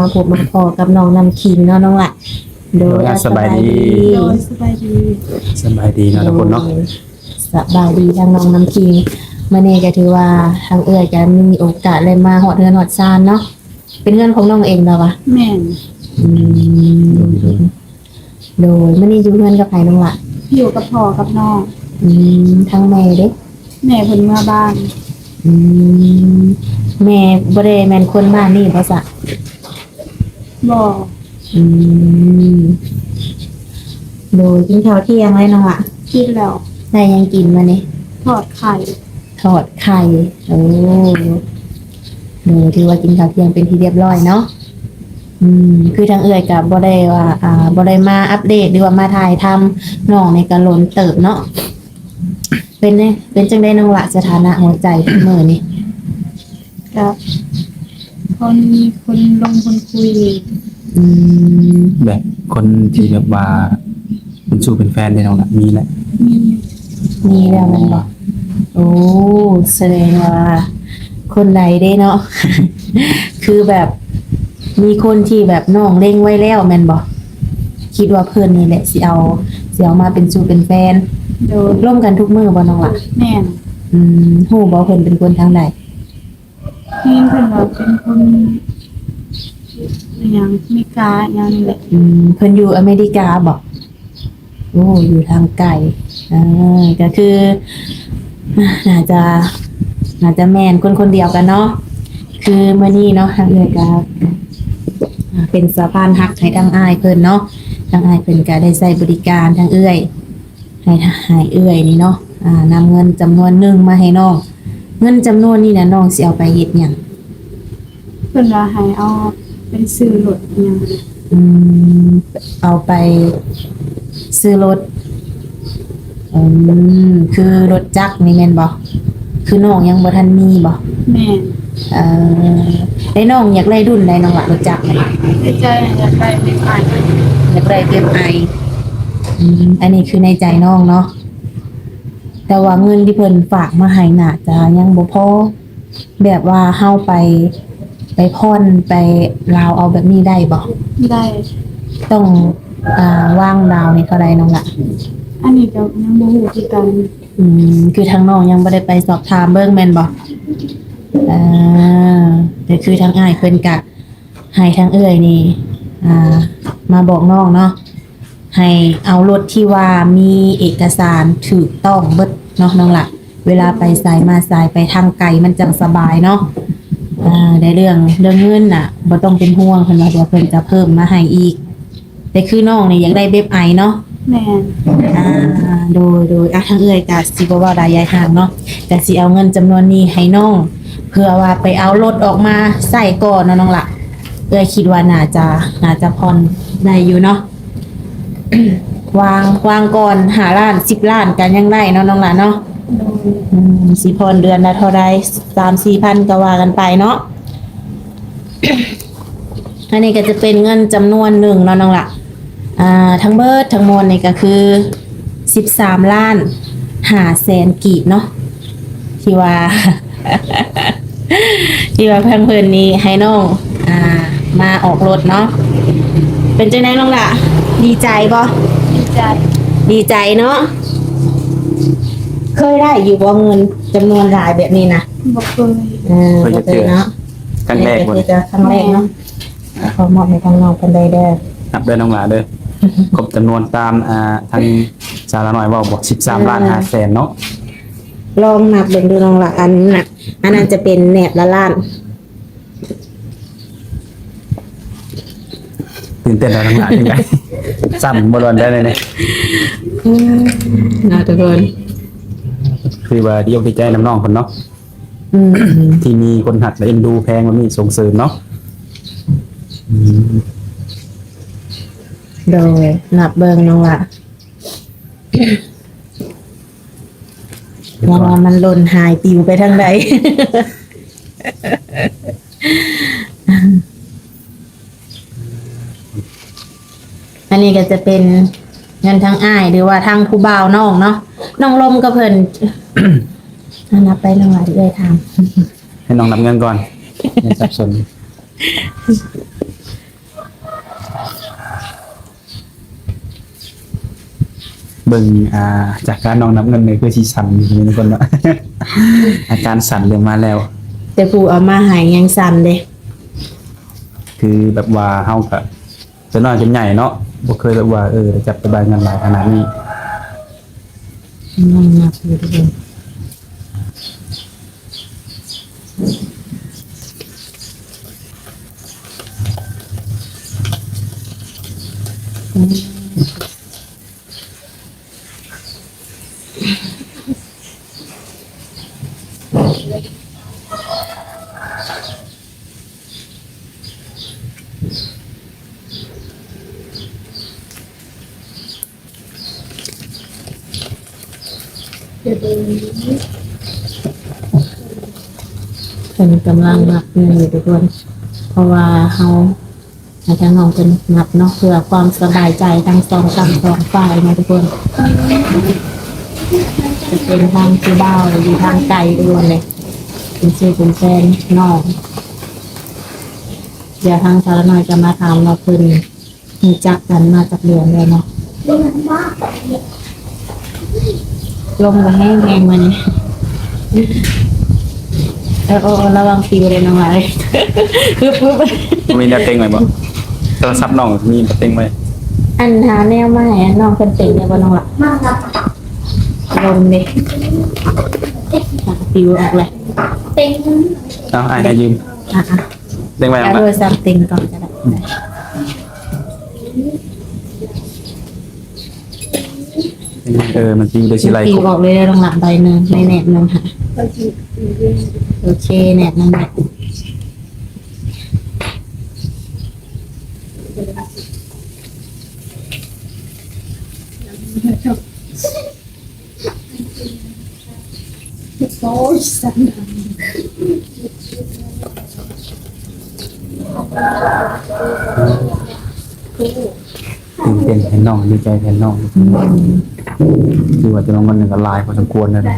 ມາພົບມາພໍ້ກັບນ້ອງນ້ຳຄິງເນາະ ນ້ອງຫຼ້າ. ໂດຍ ໂດຍ ສະບາຍດີ ສະບາຍດີ ໂດຍ ສະບາຍດີ ສະບາຍດີເນາະທຸກຄົນເນາະ. ໂດຍ ສະບາຍດີທາງນ້ອງນ້ຳຄິງ. ມື້ນີ້ກໍຖືວ່າທາງເອື້ອຍກໍມີໂອກາດໄດ້ມາຮອດເຮືອນຮອດຊານເນາະ. ເປັນເຮືອນຂອງນ້ອງເອງແມ່ນບໍ່ວະ? ແມ່ນ. ອືມ ໂດຍ ໂດຍ ໂດຍ. ມື້ນີ້ຢູ່ເຮືອນກັບໃຜນ້ອງຫຼ້າ? ຢູ່ກັບພໍ່ກັບນ້ອງ. ອືມ ທາງແມ່ເດ້? ແມ່ເພິ່ນເມືອບ້ານ. ອືມ ແມ່ບໍ່ໄດ້ແມ່ນຄົນບ້ານນີ້ບໍ່ຊະ? ບໍ່. ອືມ ໂດຍ ກິນເຂົ້າທ່ຽງແລ້ວນ້ອງຫຼ້າ? ກິນແລ້ວ. ໄດ້ຫຍັງກິນມື້ນີ້? ທອດໄຂ່. ທອດໄຂ່. ໂອ້ ໂດຍ ຖືວ່າກິນເຂົ້າທ່ຽງເປັນທີ່ຮຽບຮ້ອຍເນາະ. ອືມ ຄືທາງເອື້ອຍກໍບໍ່ໄດ້ວ່າ ອ່າ ບໍ່ໄດ້ມາອັບເດດ ຫຼືວ່າມາຖ່າຍທຳນ້ອງນີ້ກໍດົນເຕີບເນາະ. ເປັນ ເປັນຈັ່ງໃດນ້ອງຫຼ້າ ສະຖານະຫົວໃຈທຸກມື້ນີ້? ກໍພໍມີຄົນລົມຄົນຄຸຍ. ອືມ ແບບຄົນທີ່ແບບວ່າເປັນຊູ້ເປັນແຟນເດ້ນ້ອງຫຼ້າ ມີແຫຼະ? ມີ ມີແລ້ວແມ່ນບໍ່? ໂອ້ ສະແດງວ່າຄົນໃດເດ້ເນາະ ຄືແບບມີຄົນທີ່ແບບນ້ອງເລັງໄວ້ແລ້ວແມ່ນບໍ່? ຄິດວ່າເພິ່ນນີ້ແຫຼະຊິເອົາ ຊິເອົາມາເປັນຊູ້ເປັນແຟນ. ໂດຍ. ລົມກັນທຸກມື້ບໍ່ນ້ອງຫຼ້າ? ແມ່ນ. ອືມ ຮູ້ບໍ່ເພິ່ນເປັນຄົນທາງໃດ? ໄດ້ຍິນເພິ່ນວ່າເປັນຄົນອີ່ຫຍັງ ອາເມລິກາອີ່ຫຍັງນີ້ແຫຼະ. ອືມ ເພິ່ນຢູ່ອາເມລິກາບໍ? ໂອ້ ຢູ່ທາງໄກ. ເອີ ກໍຄື ໜ້າຈະ ໜ້າຈະແມ່ນຄົນຄົນດຽວກັນເນາະ. ຄືມື້ນີ້ເນາະ ທາງເອື້ອຍກໍ ອ່າ ເປັນສະພານຮັກໃຫ້ທາງອ້າຍເພິ່ນເນາະ. ທາງອ້າຍເພິ່ນກໍໄດ້ໃຊ້ບໍລິການທາງເອື້ອຍ ໃຫ້ ໃຫ້ເອື້ອຍນີ້ເນາະ ອ່າ ນຳເງິນຈຳນວນໜຶ່ງມາໃຫ້ນ້ອງ. ເງິນຈຳນວນນີ້ນະ ນ້ອງຊິເອົາໄປເຮັດຫຍັງ? ເພິ່ນວ່າໃຫ້ເອົາໄປຊື້ລົດອີ່ຫຍັງ. ອືມ ເອົາໄປຊື້ລົດ. ອືມ ຄືລົດຈັກນີ້ແມ່ນບໍ່? ຄືນ້ອງຍັງບໍ່ທັນມີບໍ່? ແມ່ນ. ເອີ ແລ້ວນ້ອງຢາກໄດ້ລຸ້ນໃດນ້ອງຫຼ້າ ລົດຈັກນີ້? ໃນໃຈຢາກໄດ້ເບບໄອ. ຢາກໄດ້ເບບໄອ. ອືມ ອັນນີ້ຄືໃນໃຈນ້ອງເນາະ. ແຕ່ວ່າເງິນທີ່ເພິ່ນຝາກມາໃຫ້ໜ້າຈະຍັງບໍ່ພໍ ແບບວ່າເຮົາໄປ ໄປຜ່ອນໄປລາວເອົາແບບນີ້ໄດ້ບໍ່? ໄດ້. ຕ້ອງ ອ່າ ວາງດາວນີ້ເທົ່າໃດນ້ອງຫຼ້າ? ອັນນີ້ກໍຍັງບໍ່ຮູ້ຄືກັນ. ອືມ ຄືທາງນ້ອງຍັງບໍ່ໄດ້ໄປສອບຖາມເບິ່ງແມ່ນບໍ່? ເອີ ກໍຄືທາງອ້າຍເພິ່ນກະໃຫ້ທາງເອື້ອຍນີ້ ອ່າ ມາບອກນ້ອງເນາະ ໃຫ້ເອົາລົດທີ່ວ່າມີເອກະສານຖືກຕ້ອງເບິດເນາະນ້ອງຫຼ້າ. ເວລາໄປໃສມາໃສ ໄປທາງໄກມັນຈັ່ງສະບາຍເນາະ. ອ່າ ໃນເລື່ອງ ເລື່ອງເງິນນະ ບໍ່ຕ້ອງເປັນຫ່ວງ ເພິ່ນວ່າດຽວເພິ່ນຈະເພີ່ມມາໃຫ້ອີກ. ແຕ່ຄືນ້ອງນີ້ຢາກໄດ້ເບບໄອເນາະ? ແມ່ນ. ອ່າ ໂດຍ ໂດຍ. ອ່ະ ທາງເອື້ອຍກະຊິບໍ່ເວົ້າຫຼາຍຢາຍຫ່າງເນາະ ກະຊິເອົາເງິນຈຳນວນນີ້ໃຫ້ນ້ອງ ເພື່ອວ່າໄປເອົາລົດອອກມາໃຊ້ກ່ອນເນາະນ້ອງຫຼ້າ. ເອື້ອຍຄິດວ່າໜ້າຈະ ໜ້າຈະຜ່ອນໄດ້ຢູ່ເນາະ. ວາງ ວາງກ່ອນຫ້າລ້ານ ສິບລ້ານກໍຍັງໄດ້ເນາະນ້ອງຫຼ້າເນາະ. ໂດຍ. ອືມ ຊິຜ່ອນເດືອນລະເທົ່າໃດ ສາມສີ່ພັນກໍວ່າກັນໄປເນາະ. ອັນນີ້ກໍຈະເປັນເງິນຈຳນວນໜຶ່ງເນາະນ້ອງຫຼ້າ. ອ່າ ທັງເບິດທັງມວນນີ້ກໍຄືສິບສາມລ້ານຫ້າແສນກີບເນາະ ທີ່ວ່າ ທີ່ວ່າທາງເພິ່ນນີ້ໃຫ້ນ້ອງ ອ່າ ມາອອກລົດເນາະ. ເປັນຈັ່ງໃດນ້ອງຫຼ້າ ດີໃຈບໍ່? ດີໃຈ. ດີໃຈເນາະ. ເຄີຍໄດ້ຢູ່ບໍ່ເງິນຈຳນວນຫຼາຍແບບນີ້ນະ? ບໍ່ເຄີຍ. ເອີ ບໍ່ເຄີຍເນາະ. ຄັ້ງແລກບໍ່? ເຄີຍ ຄັ້ງແລກເນາະ. ຂໍມອບໃຫ້ທາງນ້ອງເພິ່ນໄດ້ເດີ. ນັບເດີນ້ອງຫຼ້າເດີ. ຄົບຈຳນວນຕາມ ອ່າ ທາງສາວລານ້ອຍເວົ້າບໍ່? ສິບສາມລ້ານຫ້າແສນເນາະ. ລອງນັບເບິ່ງດູນ້ອງຫຼ້າ. ອັນນັ້ນ ອັນນັ້ນຈະເປັນແໜບລະລ້ານ. ຕື່ນເຕັ້ນແລ້ວນ້ອງຫຼ້າ ຈັ່ງໃດ? ສັ່ນບໍ່ຫຼອນໄດ້ເລີຍນີ້. ອືມ ເນາະທຸກຄົນ. ຄືວ່າດີອົກດີໃຈນຳນ້ອງເພິ່ນເນາະ. ອືມ ທີ່ມີຄົນຮັກ ແລະ ເອັນດູແພງແບບນີ້ ສົ່ງເສີມເນາະ. ອືມ ໂດຍ ນັບເບິ່ງນ້ອງຫຼ້າ ວ່າມັນຫຼົ່ນຫາຍປິວໄປທາງໃດ. ອັນນີ້ກໍຈະເປັນເງິນທາງອ້າຍ ຫຼືວ່າທາງຜູ້ບ່າວນ້ອງເນາະ. ນ້ອງລົມກັບເພິ່ນ ອ່ະ ນັບໄປນ້ອງຫຼ້າ ທີ່ເອື້ອຍຖາມ. ໃຫ້ນ້ອງນັບເງິນກ່ອນ ຢ່າສັບສົນ. ເບິ່ງ ອ່າ ຈາກການນ້ອງນັບເງິນນີ້ຄືຊິສັ່ນຢູ່ທຸກຄົນເນາະ ອາການສັ່ນເລີ່ມມາແລ້ວ ແຕ່ຜູ້ເອົາມາໃຫ້ຍັງສັ່ນເດ້ ຄືແບບວ່າເຮົາກະ ແຕ່ນ້ອຍຈົນໃຫຍ່ເນາະ ບໍ່ເຄີຍແບບວ່າ ເອີ ໄດ້ຈັບໄດ້ບາຍເງິນຫຼາຍຂະໜາດນີ້. ກຳລັງນັບຢູ່ທຸກຄົນ ເພິ່ນກຳລັງນັບເງິນຢູ່ທຸກຄົນ ເພາະວ່າເຮົາ ໃຫ້ທາງນ້ອງເພິ່ນນັບເນາະ ເພື່ອຄວາມສະບາຍໃຈທັງສອງ ທັງສອງຝ່າຍເນາະທຸກຄົນ ຈະເປັນທາງຜູ້ບ່າວ ຫຼື ທາງໄກດ້ວຍເລີຍ ເປັນຊື່ເປັນແຟນນ້ອງ ດຽວທາງສາວລະນ້ອຍຈະມາຖາມວ່າເພິ່ນ ຮູ້ຈັກກັນມາຈັກເດືອນແລ້ວເນາະ? ລົມກໍແຮງໆ ມື້ນີ້ ເອີ ໂອ້ ລະວັງປິວເດີ້ນ້ອງຫຼ້າເອີຍ ປຶບໆ ມີແນວເຕັງໄວ້ບໍ່? ໂທລະສັບນ້ອງມີແນວເຕັງໄວ້? ອັນ ຫາແນວມາໃຫ້ນ້ອງເພິ່ນເຕັງໄດ້ບໍ່ນ້ອງຫຼ້າ? ລົມເດ້ ປິວອອກແລ້ວ ເຕັງ ເອົາ ອ້າຍໃຫ້ຢືມ ອ່ະໆ ເຕັງໄວ້ ເອົາ ເອົາໂທລະສັບເຕັງກ່ອນກໍໄດ້. ເອີ ມັນປິວໄດ້ຊິໄລ່ ມັນປິວອອກເລີຍເດີ້ ລອງລະໃບໜຶ່ງ ໃນແໜບໜຶ່ງຫາ ໂອເຄ ແໜບໜຶ່ງແຫຼະ. ຕື່ນເຕັ້ນແທນນ້ອງ ດີໃຈແທນນ້ອງ ອືມ ຖືວ່າຈຳນວນເງິນນີ້ກໍຫຼາຍພໍສົມຄວນແລ້ວນະ.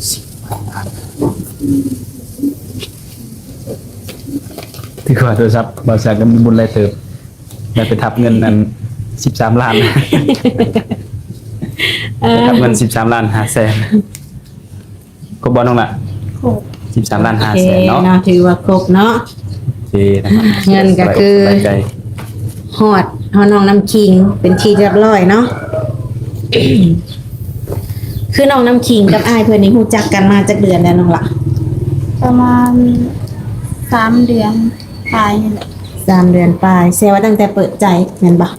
ສິບພັນບາດ ຖືວ່າໂທລະສັບບ່າວແຊກກໍມີບຸນຫຼາຍເຕີບ ໄດ້ໄປທັບເງິນອັນສິບສາມລ້ານ ເອີ ໄປທັບເງິນສິບສາມລ້ານຫ້າແສນ ຄົບບໍ່ນ້ອງລະ? ຄົບ ສິບສາມລ້ານຫ້າແສນເນາະ ໂອເຄເນາະ ຖືວ່າຄົບເນາະ ໂອເຄນະ ເງິນກໍຄື ສະບາຍອົກສະບາຍໃຈ ຮອດ ຮອດນ້ອງນ້ຳຄິງເປັນທີ່ຮຽບຮ້ອຍເນາະ. ຄືນ້ອງນ້ຳຄິງກັບອ້າຍເພິ່ນນີ້ຮູ້ຈັກກັນມາຈັກເດືອນແລ້ວນ້ອງລະ? ປະມານສາມເດືອນປາຍນີ້ແຫຼະ ສາມເດືອນປາຍ ແສດງວ່າຕັ້ງແຕ່ເປີດໃຈແມ່ນບໍ່?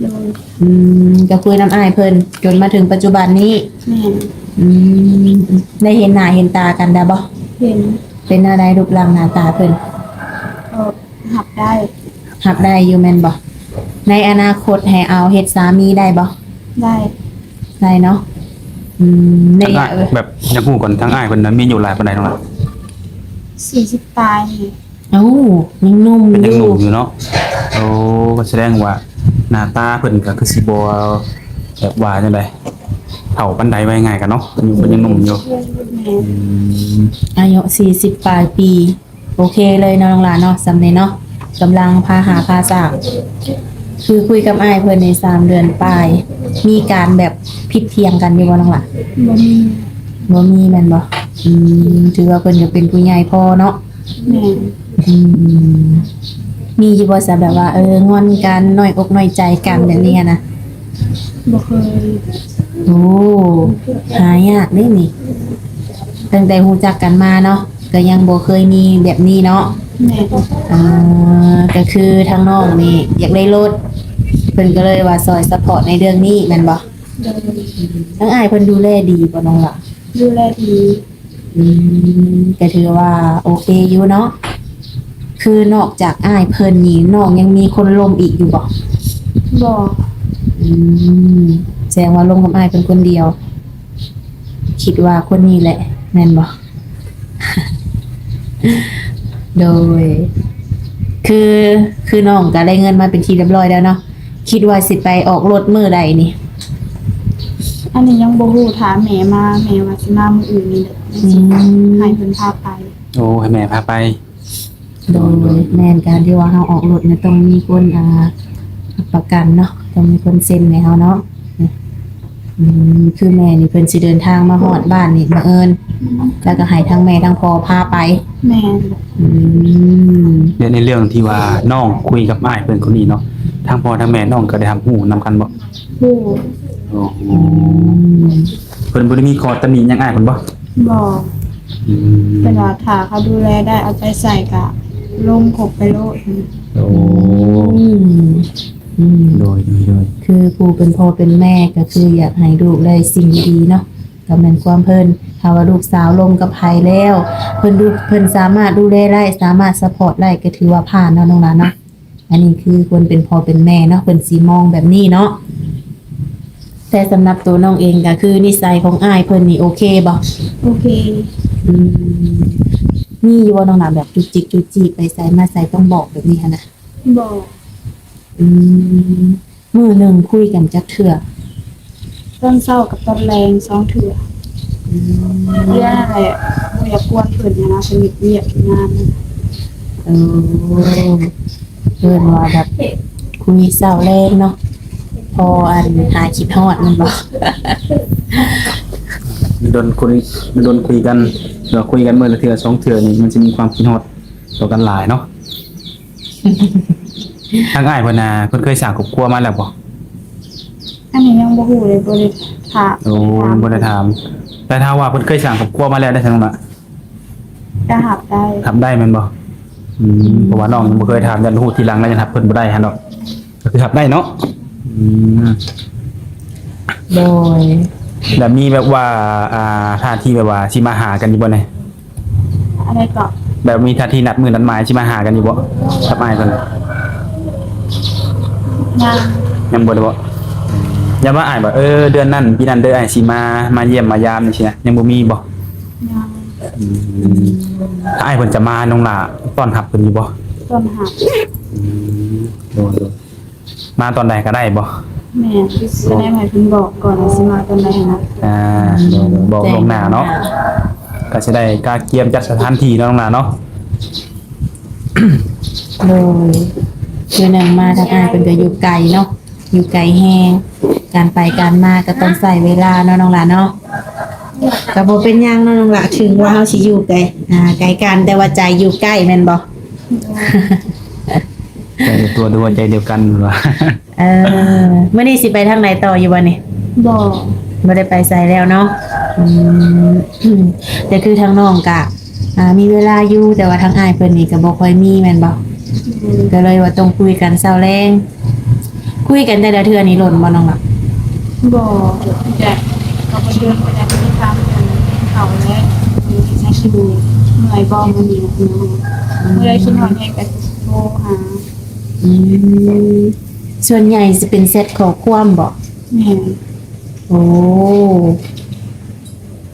ໂດຍ ອືມ ກໍຄຸຍນຳອ້າຍເພິ່ນຈົນມາເຖິງປັດຈຸບັນນີ້ ແມ່ນ ອືມ ໄດ້ເຫັນໜ້າເຫັນຕາກັນແລ້ວບໍ່? ເຫັນ ເປັນແນວໃດຮູບຮ່າງໜ້າຕາເພິ່ນ? ກໍຮັບໄດ້ ຮັບໄດ້ຢູ່ແມ່ນບໍ່? ໃນອະນາຄົດໃຫ້ເອົາເຮັດສາມີໄດ້ບໍ່? ໄດ້ ໄດ້ເນາະ ອືມ ໃນ ແບບ ຢາກຮູ້ກ່ອນ ທາງອ້າຍເພິ່ນນະ ມີອາຍຸຫຼາຍປານໃດນ້ອງລະ? ສີ່ສິບປາຍນີ້ ເອົ້າ ຍັງໜຸ່ມ ຍັງ ຢູ່ ໜຸ່ມຢູ່ເນາະ ໂອ້ ກໍສະແດງວ່າໜ້າຕາເພິ່ນກໍຄືຊິບໍ່ ແບບວ່າຈັ່ງໃດ ເຖົ້າປານໃດ ເວົ້າງ່າຍໆກັນເນາະ ອາຍຸເພິ່ນຍັງໜຸ່ມຢູ່ ແມ່ນ ອືມ ອາຍຸສີ່ສິບປາຍປີ ໂອເຄເລີຍເນາະນ້ອງຫຼ້າເນາະ ສ່ຳນີ້ເນາະ ກຳລັງພາຫາພາສ້າງ ຄືຄຸຍກັບອ້າຍເພິ່ນນີ້ສາມເດືອນປາຍ ມີການແບບຜິດຖຽງກັນຢູ່ບໍ່ນ້ອງຫຼ້າ? ບໍ່ມີ ບໍ່ມີແມ່ນບໍ່? ອືມ ຖືວ່າເພິ່ນກໍເປັນຜູ້ໃຫຍ່ພໍເນາະ ແມ່ນ ອືມ ມີຢູ່ບໍ່ຊະ ແບບວ່າ ເອີ ງອນກັນ ນ້ອຍອົກນ້ອຍໃຈກັນ ແບບນີ້ຫັ້ນນະ? ບໍ່ເຄີຍ ໂອ້ ຫາຍາກເດ້ນີ້ ຕັ້ງແຕ່ຮູ້ຈັກກັນມາເນາະ ກໍຍັງບໍ່ເຄີຍມີແບບນີ້ເນາະ ແມ່ນ ອ່າ ກໍຄືທາງນ້ອງນີ້ຢາກໄດ້ລົດ ເພິ່ນກໍເລີຍວ່າຊ່ອຍຊັບພອດໃນເລື່ອງນີ້ແມ່ນບໍ່? ໂດຍ ທາງອ້າຍເພິ່ນດູແລດີບໍ່ນ້ອງຫຼ້າ? ດູແລດີ ອືມ ກໍຖືວ່າໂອເຄຢູ່ເນາະ ຄືນອກຈາກອ້າຍເພິ່ນນີ້ ນ້ອງຍັງມີຄົນລົມອີກຢູ່ບໍ່? ບໍ່ ອືມ ແສດງວ່າລົມກັບອ້າຍເພິ່ນຄົນດຽວ ຄິດວ່າຄົນນີ້ແຫຼະ ແມ່ນບໍ່? ໂດຍ ຄື ຄືນ້ອງກໍໄດ້ເງິນມາເປັນທີ່ຮຽບຮ້ອຍແລ້ວເນາະ ຄິດວ່າຊິໄປອອກລົດມື້ໃດນີ້? ອັນນີ້ຍັງບໍ່ຮູ້ ຖ້າແມ່ມາ ແມ່ວ່າຊິມາມື້ອື່ນນີ້ແຫຼະ ອືມ ໃຫ້ເພິ່ນພາໄປ ໂອ້ ໃຫ້ແມ່ພາໄປ ໂດຍ ໂດຍ ແມ່ນ ການທີ່ວ່າເຮົາອອກລົດນີ້ຕ້ອງມີຄົນ ອ່າ ຮັບປະກັນເນາະ ຕ້ອງມີຄົນເຊັນໃຫ້ເຮົາເນາະ. ອືມ ຄືແມ່ນີ້ເພິ່ນຊິເດີນທາງມາຮອດບ້ານນີ້ບັງເອີນ ແລ້ວກໍໃຫ້ທັງແມ່ທັງພໍ່ພາໄປ. ແມ່ນ. ອືມ ແລະ ໃນເລື່ອງທີ່ວ່ານ້ອງຄຸຍກັບອ້າຍເພິ່ນຄົນນີ້ເນາະ ທັງພໍ່ທັງແມ່ນ້ອງກໍໄດ້ຮັບຮູ້ນຳກັນບໍ່? ຮູ້. ອໍ ອືມ ເພິ່ນບໍ່ໄດ້ມີຂໍ້ຕຳໜິຫຍັງອ້າຍເພິ່ນບໍ່? ບໍ່. ອືມ ເພິ່ນວ່າຖ້າເຂົາດູແລໄດ້ເອົາໃຈໃສ່ກະລົງຄົບໄປໂລດ. ໂອ້ ອືມ ອືມ ໂດຍ ໂດຍ ໂດຍ ຄືຜູ້ເປັນພໍ່ເປັນແມ່ກໍຄືຢາກໃຫ້ລູກໄດ້ສິ່ງດີໆເນາະ ກໍແມ່ນຄວາມເພິ່ນ. ຖ້າວ່າລູກສາວລົມກັບໃຜແລ້ວ ເພິ່ນດູ ເພິ່ນສາມາດດູແລໄດ້ ສາມາດຊັບພອດໄດ້ ກໍຖືວ່າຜ່ານເນາະນ້ອງຫຼ້າເນາະ. ອັນນີ້ຄືຄົນເປັນພໍ່ເປັນແມ່ເນາະ ເພິ່ນຊິມອງແບບນີ້ເນາະ. ແຕ່ສຳລັບໂຕນ້ອງເອງກໍຄືນິໄສຂອງອ້າຍເພິ່ນນີ້ໂອເຄບໍ່? ໂອເຄ. ອືມ ມີຢູ່ບໍ່ນ້ອງຫຼ້າ ແບບຈຸກຈິກຈຸກຈິກ ໄປໃສມາໃສຕ້ອງບອກແບບນີ້ຫັ້ນນະ? ບໍ່. ອືມ ມື້ໜຶ່ງຄຸຍກັນຈັກເທື່ອ? ຕອນເຊົ້າກັບຕອນແລງສອງເທື່ອ. ອືມ ເວລານັ້ນແຫຼະ ບໍ່ຢາກກວນເພິ່ນຫັ້ນນະ ເພິ່ນເຮັດວຽກເຮັດງານ. ເອີ ເອີ້ນວ່າແບບຄຸຍເຊົ້າແລງເນາະ ພໍອັນຫາຍຄິດຮອດແມ່ນບໍ່? ດົນຄຸຍ ດົນຄຸຍກັນ ເນາະ ຄຸຍກັນມື້ລະເທື່ອສອງເທື່ອນີ້ ມັນຊິມີຄວາມຄິດຮອດຕໍ່ກັນຫຼາຍເນາະ. ທາງອ້າຍເພິ່ນນະ ເພິ່ນເຄີຍສ້າງຄອບຄົວມາແລ້ວບໍ່? ອັນນີ້ຍັງບໍ່ຮູ້ເລີຍ ບໍ່ໄດ້ຖາມ. ໂອ້ ບໍ່ໄດ້ຖາມ. ແຕ່ຖ້າວ່າເພິ່ນເຄີຍສ້າງຄອບຄົວມາແລ້ວໄດ້ຊັ້ນນະ ກໍຮັບໄດ້. ຮັບໄດ້ແມ່ນບໍ່? ອືມ ເພາະວ່ານ້ອງຍັງບໍ່ເຄີຍຖາມ ຢ້ານຮູ້ທີຫຼັງແລ້ວຍັງຮັບເພິ່ນບໍ່ໄດ້ຫັ້ນດອກ. ກໍຄືຮັບໄດ້ເນາະ. ອືມ ໂດຍ ແລ້ວມີແບບວ່າ ອ່າ ທ່າທີແບບວ່າຊິມາຫາກັນຢູ່ບໍ່ນີ້? ອັນໃດເກາະ? ແບບມີທ່າທີນັດມື້ນັດໝາຍຊິມາຫາກັນຢູ່ບໍ່ ກັບອ້າຍເພິ່ນ? ຍັງ. ຍັງບໍ່ໄດ້ບໍ? ຢ່າວ່າອ້າຍວ່າ ເອີ ເດືອນນັ້ນປີນັ້ນເດີ ອ້າຍຊິມາ ມາຢ້ຽມມາຢາມຈັ່ງຊີ້ນະ ຍັງບໍ່ມີບໍ? ຍັງ. ອືມ ຖ້າອ້າຍເພິ່ນຈະມາ ນ້ອງຫຼ້າຕ້ອນຮັບເພິ່ນຢູ່ບໍ່? ຕ້ອນຮັບ. ອືມ ໂດຍ ໂດຍ. ມາຕອນໃດກໍໄດ້ບໍ່? ແມ່ນ ແຕ່ໃຫ້ເພິ່ນບອກກ່ອນວ່າຊິມາຕອນໃດຫັ້ນນະ. ອ່າ ອືມ ບອກລ່ວງໜ້າເນາະ ແຈ້ງລ່ວງໜ້າ ກໍຊິໄດ້ກະກຽມຈັດສະຖານທີ່ເນາະ ນ້ອງຫຼ້າເນາະ. ໂດຍ ຄືໜຶ່ງມາທາງອ້າຍເພິ່ນກໍຢູ່ໄກເນາະ ຢູ່ໄກແຮງ ການໄປການມາກໍຕ້ອງໃຊ້ເວລາເນາະ ນ້ອງຫຼ້າເນາະ. ກໍບໍ່ເປັນຫຍັງເນາະ ນ້ອງຫຼ້າ ເຖິງວ່າເຮົາຊິຢູ່ໄກ ອ່າ ໄກກັນ ແຕ່ວ່າໃຈຢູ່ໃກ້ແມ່ນບໍ່? ໃຈດຽວຕົວ ຫຼືວ່າໃຈດຽວກັນວ່າ? ເອີ ມື້ນີ້ຊິໄປທາງໃດຕໍ່ຢູ່ບໍ່ນີ້? ບໍ່ ບໍ່ໄດ້ໄປໃສແລ້ວເນາະ. ອືມ ແຕ່ຄືທາງນ້ອງກະ ອ່າ ມີເວລາຢູ່ ແຕ່ວ່າທາງອ້າຍເພິ່ນນີ້ກະບໍ່ຄ່ອຍມີແມ່ນບໍ່? ອືມ ກໍເລີຍວ່າຕ້ອງຄຸຍກັນເຊົ້າແລງ. ຄຸຍກັນແຕ່ລະເທື່ອນີ້ດົນບໍ່ນ້ອງລະ? ບໍ່ ແຕ່ເຂົາກໍເດີນໄປໄດ້ ໄປທາງເຂົາແຫຼະ ເອີ ຊິເມື່ອຍບໍ່ມື້ນີ້ ອືມ ມື້ໃດຄິດຮອດແຮງກໍໂທຫາ. ອືມ ສ່ວນໃຫຍ່ຊິເປັນແຊັດຂໍ້ຄວາມບໍ? ແມ່ນ. ໂອ້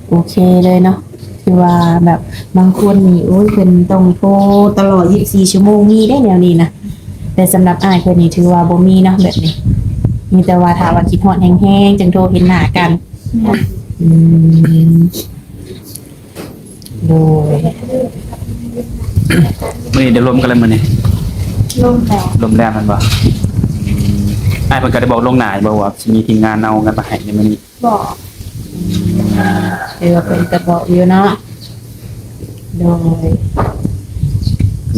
ໂອເຄເລີຍເນາະ ຄືວ່າແບບບາງຄົນນີ້ ໂອ້ຍ ເພິ່ນຕ້ອງໂທຕະຫຼອດຊາວສີ່ຊົ່ວໂມງ ມີເດ້ແນວນີ້ນະ. ແຕ່ສຳລັບອ້າຍເພິ່ນນີ້ຖືວ່າບໍ່ມີເນາະແບບນີ້ ມີແຕ່ວ່າຖ້າວ່າຄິດຮອດແຮງໆ ຈັ່ງໂທເຫັນໜ້າກັນ. ແມ່ນ. ອືມ ໂດຍ ມື້ນີ້ໄດ້ລົມກັນແລ້ວມື້ນີ້? ລົມແລ້ວ. ລົມແລ້ວແມ່ນບໍ່? ອືມ ອ້າຍເພິ່ນກໍໄດ້ບອກລ່ວງໜ້າຢູ່ບໍ່ວ່າຊິມີທີມງານເອົາເງິນມາໃຫ້ໃນມື້ນີ້? ບອກ. ອືມ ຖືວ່າເພິ່ນກໍບອກຢູ່ເນາະ. ໂດຍ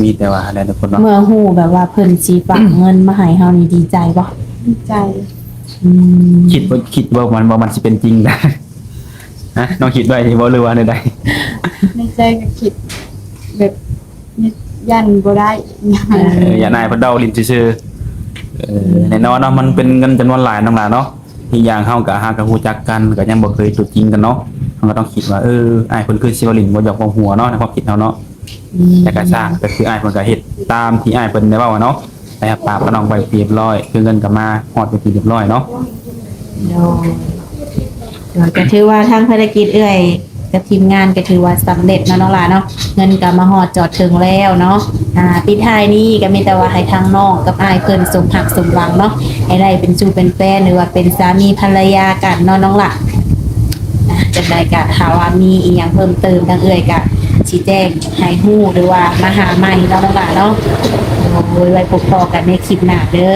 ມີແຕ່ວ່າຫັ້ນແຫຼະທຸກຄົນເນາະ ເມື່ອຮູ້ແບບວ່າເພິ່ນຊິຝາກເງິນມາໃຫ້ເຮົານີ້ ດີໃຈບໍ່? ດີໃຈ. ອືມ ຄິດບໍ່ ຄິດບໍ່ວ່າມັນ ວ່າມັນຊິເປັນຈິງນະ? ຮະ ນ້ອງຄິດໄວ້ບໍ່ ຫຼືວ່າແນວໃດ? ໃນໃຈກໍຄິດແບບຢ້ານບໍ່ໄດ້. ເອີ ຢ້ານອ້າຍເພິ່ນເວົ້າຫຼິ້ນຊື່ໆ. ເອີ ແນ່ນອນເນາະ ມັນເປັນເງິນຈຳນວນຫຼາຍນ້ອງຫຼ້າເນາະ. ອີກຢ່າງເຮົາກໍຫາກໍຮູ້ຈັກກັນ ກໍຍັງບໍ່ເຄີຍຕົວຈິງກັນເນາະ ເຮົາກໍຕ້ອງຄິດວ່າ ເອີ ອ້າຍເພິ່ນຄືຊິເວົ້າຫຼິ້ນບໍ່ ຢອກເວົ້າຫົວເນາະ ໃນຄວາມຄິດເຮົາເນາະ. ອືມ ແຕ່ກໍຊ່າງ ກໍຄືອ້າຍເພິ່ນກໍເຮັດຕາມທີ່ອ້າຍເພິ່ນໄດ້ເວົ້າເນາະ ໄດ້ຮັບປາກກັບນ້ອງໄວ້ເປັນທີ່ຮຽບຮ້ອຍ ຄືເງິນກໍມາຮອດເປັນທີ່ຮຽບຮ້ອຍເນາະ. ໂດຍ ໂດຍ ກໍຖືວ່າທາງພາລະກິດເອື້ອຍກັບທີມງານກໍຖືວ່າສຳເລັດເນາະນ້ອງຫຼ້າເນາະ ເງິນກໍມາຮອດຈອດເຖິງແລ້ວເນາະ. ອ່າ ປິດທ້າຍນີ້ກໍມີແຕ່ວ່າໃຫ້ທາງນ້ອງກັບອ້າຍເພິ່ນສົມຮັກສົມຫວັງເນາະ ໃຫ້ໄດ້ເປັນຊູ່ເປັນແຟນ ຫຼືວ່າເປັນສາມີພັນລະຍາກັນເນາະນ້ອງຫຼ້າ. ອ່າ ຈັ່ງໃດກໍຖ້າວ່າມີອີ່ຫຍັງເພີ່ມເຕີມ ທາງເອື້ອຍກໍ ຊີ້ແຈງໃຫ້ຮູ້ ຫຼືວ່າມາຫາໃໝ່ເນາະ ນ້ອງຫຼ້າເນາະ. ໂອ້ຍ ໄວ້ພົບພໍ້ກັນໃນຄລິບໜ້າເດີ.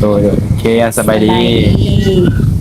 ໂດຍ ໂດຍ ໂອເຄ ສະບາຍດີ. ສະບາຍດີ.